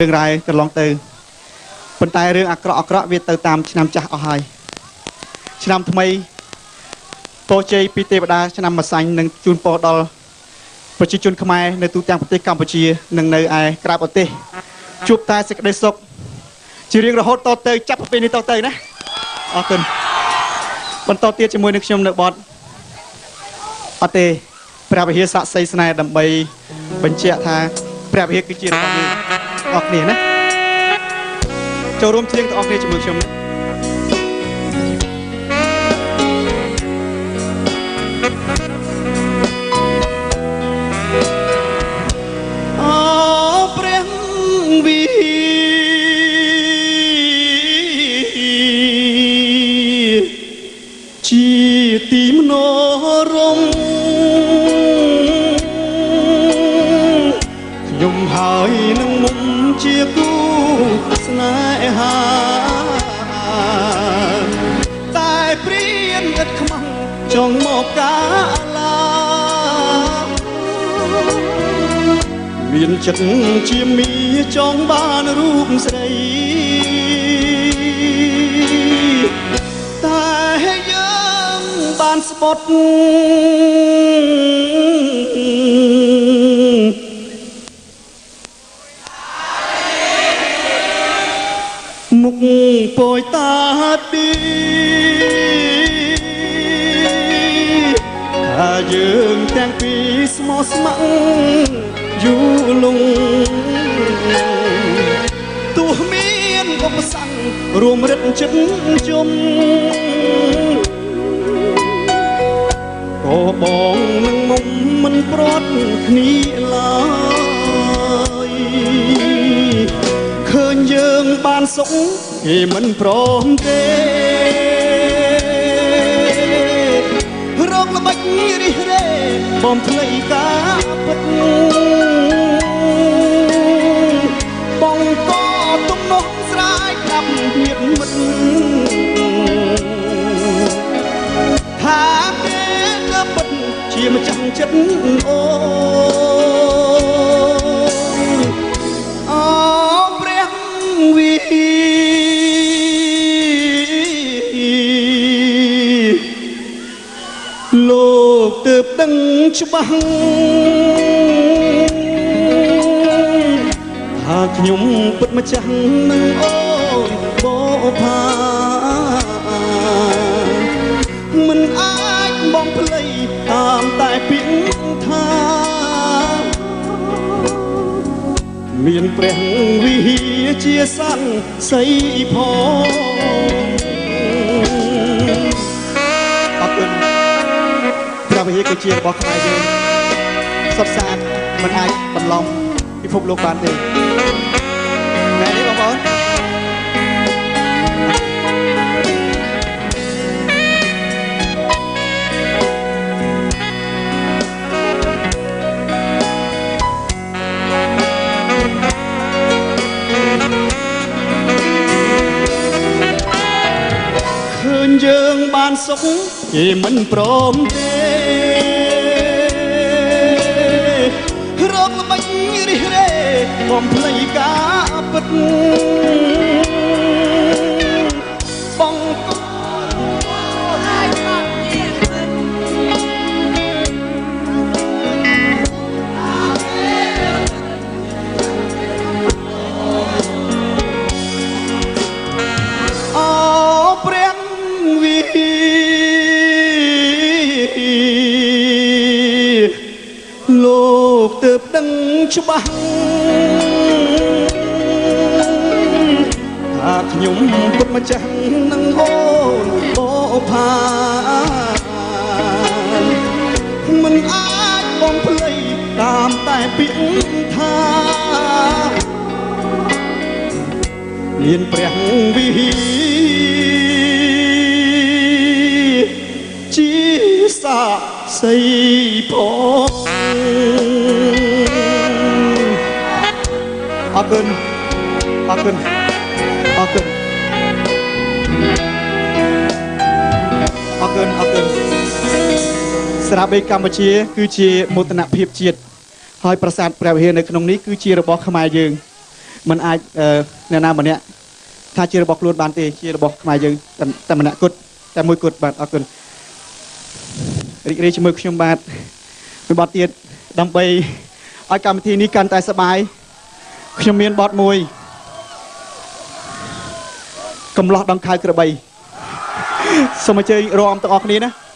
រឿងរ៉ាវកន្លងទៅប៉ុន្តែរឿងអាក្រក់អាក្រក់វាទៅតាមឆ្នាំចាស់អស់ហើយឆ្នាំថ្មីពរជ័យពីទេវតាឆ្នាំម្សាញ់នឹងជូនពរដល់ប្រជាជនខ្មែរនៅទូទាំងប្រទេសកម្ពុជានិងនៅឯក្រៅប្រទេសជួបតែសេចក្តីសុខជារៀងរហូតតទៅចាប់ពីនេះតទៅណាអរគុណបន្តទៀតជាមួយនឹងខ្ញុំនៅបទអត់ទេព្រះវិហារស័ក្តិសិទ្ធិស្នេហ៍ដើម្បីបញ្ជាក់ថាព្រះវិហារគឺជារបស់យើងអរគ្នាណាចូលរួមច្រៀងទាំងអស់គ្នាជាមួយខ្ញុំអូព្រះវិហារជាទីមនោរម្យខ្ញុំហើយនឹងមុំជាគូស្នេហាតែព្រានឥតខ្មាំងចង់មកកាឡាមានចិត្តជាមីចង់បានរូបស្រីតែយើងបានស្បត់មុខពយតាទីថាយើងទាំងពីរស្មោះស្ម័គ្រយូរលងទោះមានឧបសគ្គរួមរិទ្ធចិត្តជុំក៏បងនឹងមុំមិនព្រាត់គ្នាឡើយឃើញយើងបានសុខគេមិនព្រមទេរកល្បិចរិះរេបំភ្លៃការពិតបងក៏ទំនងស្រាយក្តាប់ញាតមិត្តថាគេក៏ពិតជាម្ចាស់ចិត្តអូព្រះវិហារលោកទើបដឹងច្បាស់ថាខ្ញុំពិតម្ចាស់នឹងអូនបផាមិនអាចបងភ្លៃតាមតែពាក្យថាមានព្រះវិហារជាសង្ឃសីផងអរគុណព្រះវិហារគឺជារបស់ខ្មែរយើងសុទ្ធសាធមិនអាចបន្លំពិភពលោកបានទេមែនទេបងប្អូនឃើញយើងបានសុខគេមិនព្រមទេរកល្បិចរិះរេបំភ្លៃការពិតបងកអូព្រះវិហារលោកទើបដឹងច្បាស់ថាខ្ញុំពិតម្ចាស់នឹងអូនបផាមិនអាចបងភ្លៃតាមតែពាក្យថាមានព្រះវិហារជាសាក្សីផងអរគុណអរគុណអរគុណអរគុណអរគុណស្រាបៀកម្ពុជាគឺជាមោទនភាពជាតិហើយប្រាសាទព្រះវិហារនៅក្នុងនេះគឺជារបស់ខ្មែរយើង มันអាចអ្នកណាម្នាក់ថាជារបស់ខ្លួនបានទេជារបស់ខ្មែរយើងតែតែម្នាក់គត់តែមួយគត់បាទអរគុណរីករាយជាមួយខ្ញុំបាទមួយបទទៀតដើម្បីឲ្យកម្មវិធីនេះកាន់តែសប្បាយខ្ញុំមានបទមួយកំឡោះដង្ខៅក្របីសូមអញ្ជើញរាំទាំងអស់គ្នាណា។